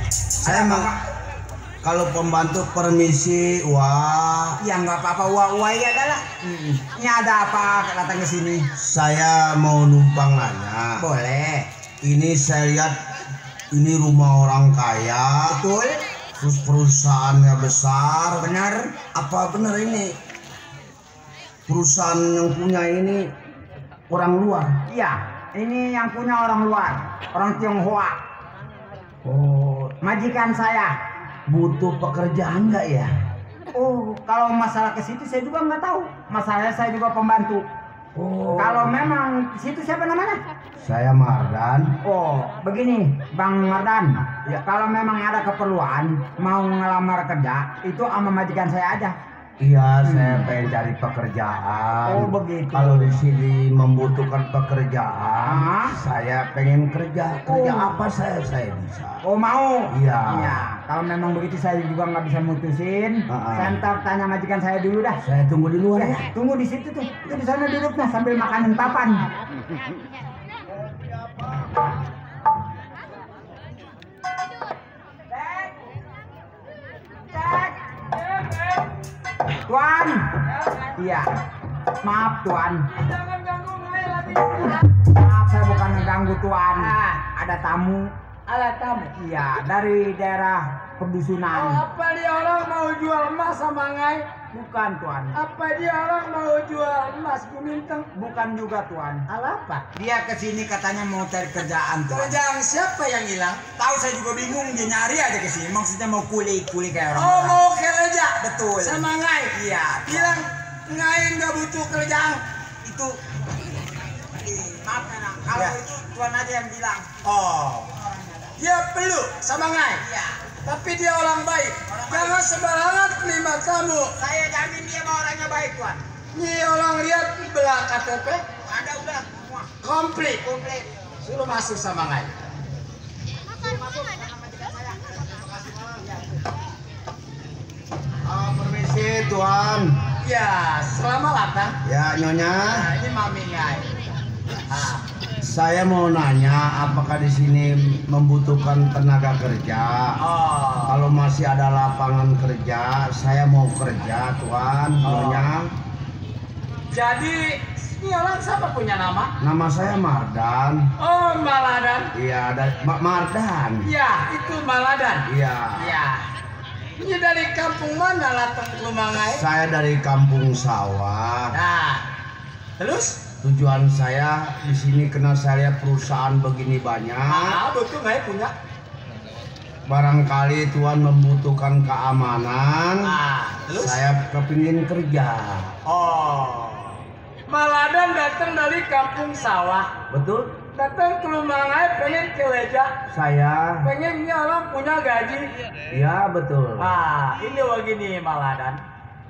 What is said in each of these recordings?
Saya kalau pembantu permisi, wah. Ya nggak apa-apa, wah ya adalah. Ini ada apa datang ke sini? Saya mau numpang nanya. Boleh. Ini saya lihat ini rumah orang kaya. Betul. Terus perusahaannya besar. Benar. Apa benar ini perusahaan yang punya ini orang luar? Iya, ini yang punya orang luar, orang Tionghoa. Oh, Majikan saya. butuh pekerjaan nggak ya? Oh, kalau masalah ke situ saya juga nggak tahu. Masalahnya saya juga pembantu. Oh, Kalau memang di situ siapa namanya? saya Mardan. Oh, begini, Bang Mardan. Ya, kalau memang ada keperluan mau ngelamar kerja, itu sama majikan saya aja. Iya, saya pengen cari pekerjaan. Oh, begitu. Kalau di sini membutuhkan pekerjaan, saya pengen kerja. Kerja Oh. apa saya bisa. Oh, mau? Iya. Iya. Kalau memang begitu saya juga nggak bisa mutusin. Saya ntar tanya majikan saya dulu dah. Saya tunggu di luar ya. Tunggu di situ tuh. Itu di sana duduknya sambil makanin papan. Tuan. Iya. Maaf Tuan. Jangan ganggu saya lagi. Maaf saya bukan ngeganggu Tuan. Ada tamu. Alat tamu. Iya, dari daerah pedusunan. Apa dia orang mau jual emas sama ngai? Bukan Tuan. Apa dia orang mau jual emas Gumintang? Bukan juga Tuan. Alat apa? Dia kesini katanya mau cari kerjaan Tuan. Kerjaan siapa yang hilang? Tahu saya juga bingung, dia nyari aja kesini. Maksudnya mau kuli kayak orang. Oh, mau kerja? Betul. Sama ngai? Iya. Bilang ngai nggak butuh kerjaan. Itu. Maaf Nana, kalau Ya. itu Tuan aja yang bilang. Oh, dia perlu sama ngai. Iya. Tapi dia orang baik. Orang baik. Jangan sembarangan terima tamu. Saya jamin dia mah orangnya baik Tuan. Ini orang lihat belah KTP Ada udah semua. komplit. Komplit. Suruh masuk sama ngai. Permisi Tuan. Ya, selamat datang. Ya Nyonya. Nah, ini mami ngai. Saya mau nanya, apakah di sini membutuhkan tenaga kerja? Oh, Kalau masih ada lapangan kerja, saya mau kerja, Tuan. Nyonya. jadi ini orang siapa punya nama? Nama saya Mardan. Oh, Maladan. Iya, Mardan. Ya, itu Maladan. Iya. Ya. Ini dari kampung mana datang ke rumah ngai? Saya dari Kampung Sawah. Nah, terus? Tujuan saya di sini karena saya lihat perusahaan begini banyak. Betul ngai punya. Barangkali Tuan membutuhkan keamanan. Terus? Saya kepingin kerja. Oh, Maladan datang dari kampung sawah. Betul? Datang ke rumah ngai pengen kerja. Saya. Pengen ini orang punya gaji. Ya betul. Ini begini Maladan.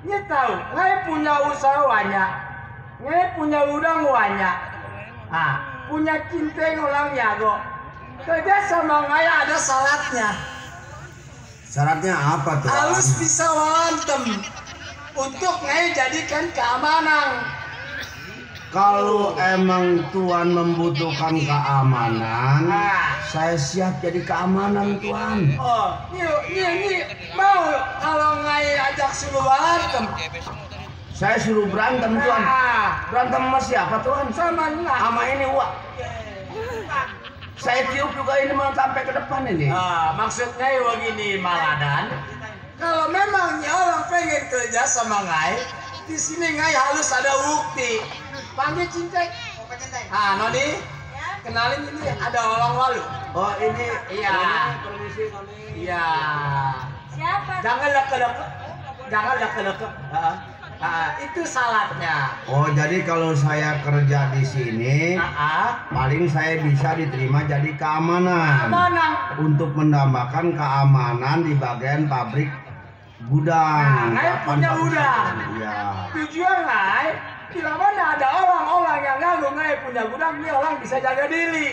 Ini tahu, ngai punya usaha banyak. Ngai punya udang banyak. Punya cinceng orang nyago. Kerja sama ngai ada syaratnya. Syaratnya apa Tuan? Harus bisa wantem. Untuk ngai jadikan keamanan. Kalau emang Tuan membutuhkan keamanan, saya siap jadi keamanan Tuan. Oh, ini mau kalau ngai ajak suruh wantem. Saya suruh berantem Tuan. Berantem sama siapa Tuan? Sama ngai. Sama ini Wak. Saya tiup juga ini mau sampai ke depan ini. Maksudnya begini Maladan. Kalau memang orang pengen kerja sama ngai, di sini ngai harus ada bukti. Panggil cinceng. Noni, kenalin ini ada orang lalu. Oh ini. Iya. Permisi Noni. Iya. Siapa? Jangan deket-deket. Jangan deket-deket. Itu syaratnya. Oh jadi kalau saya kerja di sini, paling saya bisa diterima jadi keamanan. Mana? Untuk menambahkan keamanan di bagian pabrik gudang. Ngai punya gudang. Iya. Tujuan ngai, bila mana ada orang-orang yang ganggu ngai punya gudang, ini orang bisa jaga diri.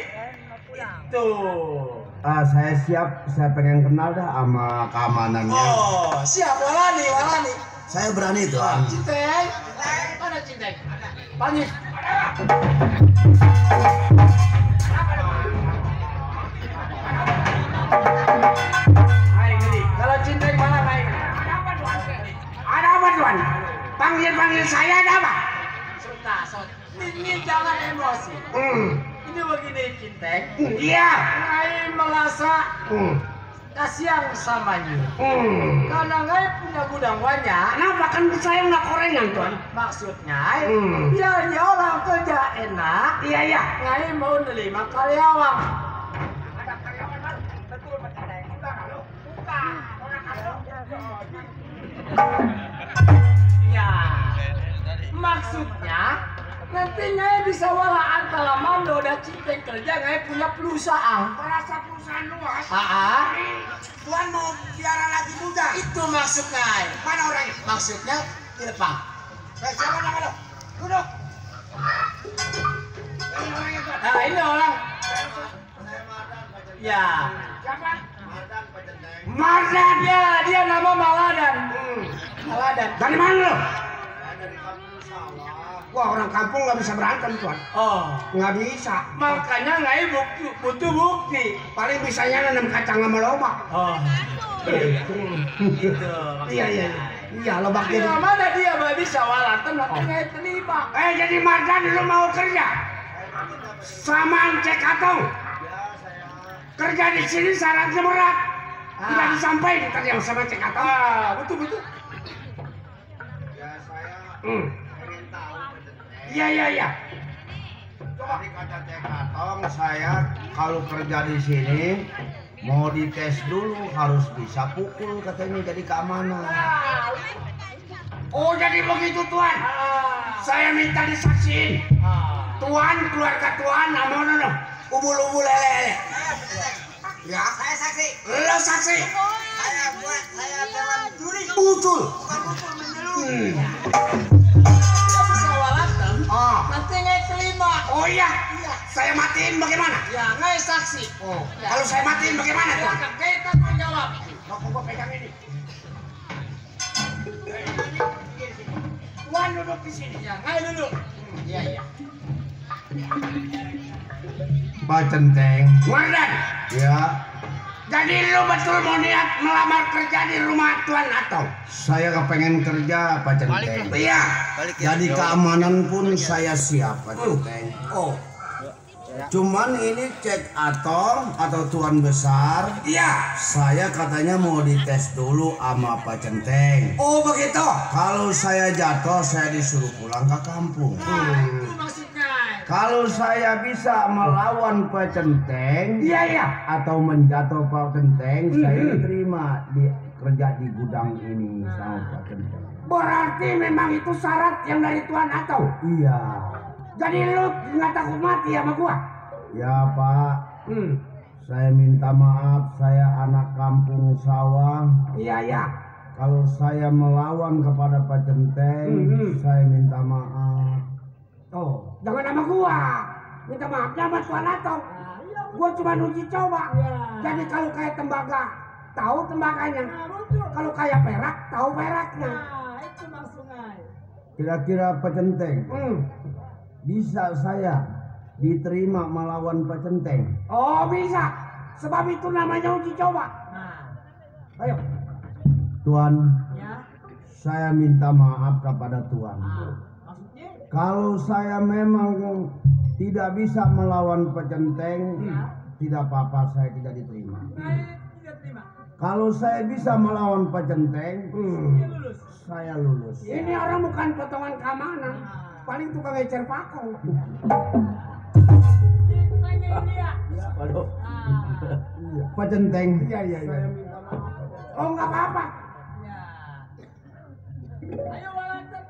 Itu. Saya siap, saya pengen kenal dah sama keamanannya. Oh, siap walani. Saya berani Tuan. Cinceng, mana cinceng? Panggil. panggil saya ada apa? Ini jangan emosi. Ini begini Cinteng. Iya. Ngai merasa kasihan samanya. Karena ngai punya gudang banyak. Kenapa kan saya nggak korengan tuan? Maksudnya, biar orang kerja enak. Iya iya. Ngai mau nerima karyawan. Ada karyawan baru. Betul betul. Bukan. Ya, maksudnya nanti ngai bisa wala antara Mando dan Cinteng kerja ngai punya perusahaan. Merasa perusahaan luas. Tuan mau biara lagi muda. Itu maksud ngai. Mana orangnya? Maksudnya di depan. Siapa nama lo? Duduk. Ini orangnya tuan. Nah ini orang. Ya. Siapa? Mardan. Ya, dia nama Maladan. Maladan. Dari mana lo? Dari kampung sawah. Wah orang kampung nggak bisa berantem tuan. Oh. Nggak bisa. Makanya ngai butuh bukti. Paling bisanya nanam kacang sama lobak. Oh. Gitu. Iya iya. Iya lobak Di jadi. mana dia bisa walatan nanti ngai terlibat. Jadi Mardan lu mau kerja? Sama Cek Atong. Kerja di sini syaratnya berat. Tidak disampaikan tadi yang sama Cek Atong. Betul. Ya saya ingin tahu. Iya. Jadi kata Cek Atong, saya kalau kerja di sini mau dites dulu harus bisa pukul katanya jadi keamanan. Oh jadi begitu tuan. Saya minta disaksiin. Tuan keluarga tuan namun ubul-ubul lele. Ya. Saya saksi. Lo saksi. Saya jalan juri. Betul. Bukan betul menyeluruh. Bisa walatan. Nanti ngai terima. Oh iya. Saya matiin bagaimana? Ya ngai saksi. Ya. Kalau saya matiin bagaimana tuan? Silakan kita menjawab. Aku gua pegang ini. Tuan duduk di sini. Ya ngai duduk. Iya. Pak Centeng. Mardan. Ya, Jadi lu betul mau niat melamar kerja di rumah Tuan Atong? saya kepengen kerja Pak Centeng. Iya. Jadi keamanan pun saya siap Pak Centeng. Oh. Cuman ini Cek Atong atau Tuan Besar, Iya. saya katanya mau dites dulu sama Pak Centeng. Oh begitu. Kalau saya jatuh, saya disuruh pulang ke kampung. Itu maksudnya. Kalau saya bisa melawan Pak Centeng, Iya. atau menjatuh Pak Centeng, saya diterima kerja di gudang ini sama Pak Centeng. Berarti memang itu syarat yang dari Tuan Atong. Iya. Jadi lu nggak takut mati sama gua? Ya Pak, saya minta maaf, saya anak kampung sawah. Iya. Kalau saya melawan kepada Pak Centeng, saya minta maaf. Oh, jangan sama gua. Minta maafnya sama Tuan Atong. Gua cuma uji coba. Jadi kalau kayak tembaga, tahu tembaganya. Kalau kayak perak, tahu peraknya. Itu maksudnya. Kira-kira Pak Centeng, bisa saya diterima melawan Pak Centeng? Oh bisa. Sebab itu namanya uji coba. Ayo. Tuan, Ya. saya minta maaf kepada Tuan. Maksudnya? Kalau saya memang tidak bisa melawan Pak Centeng, tidak apa-apa, saya tidak diterima. Tidak terima. Kalau saya bisa melawan Pak Centeng, Lulus. saya lulus. Ini orang bukan potongan keamanan. Paling tukang ecer pakong. Waduh. Pak Centeng. Iya. Saya minta maaf. Oh nggak apa-apa. Ayo walatan.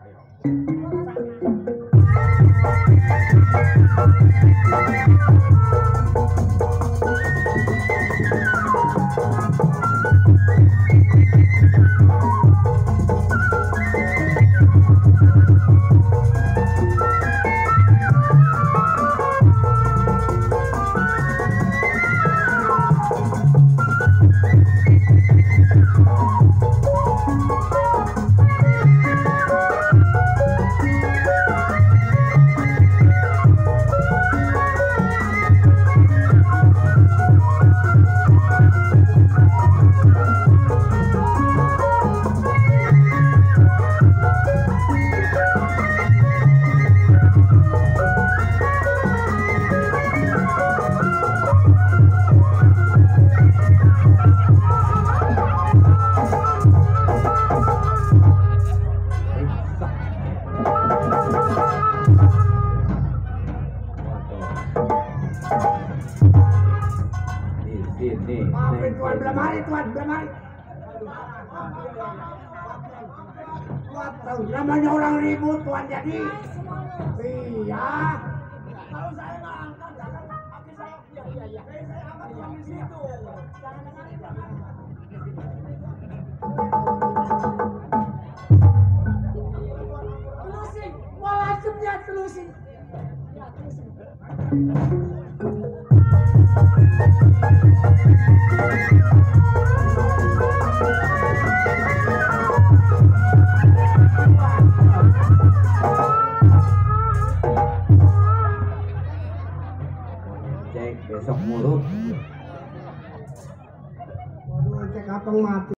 tuan belamari tuan belamari. Tuan tahu namanya orang ribut tuan jadi. Iya. Kalau saya nggak angkat jangan hati saya. Iya. Saya angkat tuan di situ. Telusing, wajib ya telusing. Ya telusing. Cek besok mulu. Waduh, cek atong mati.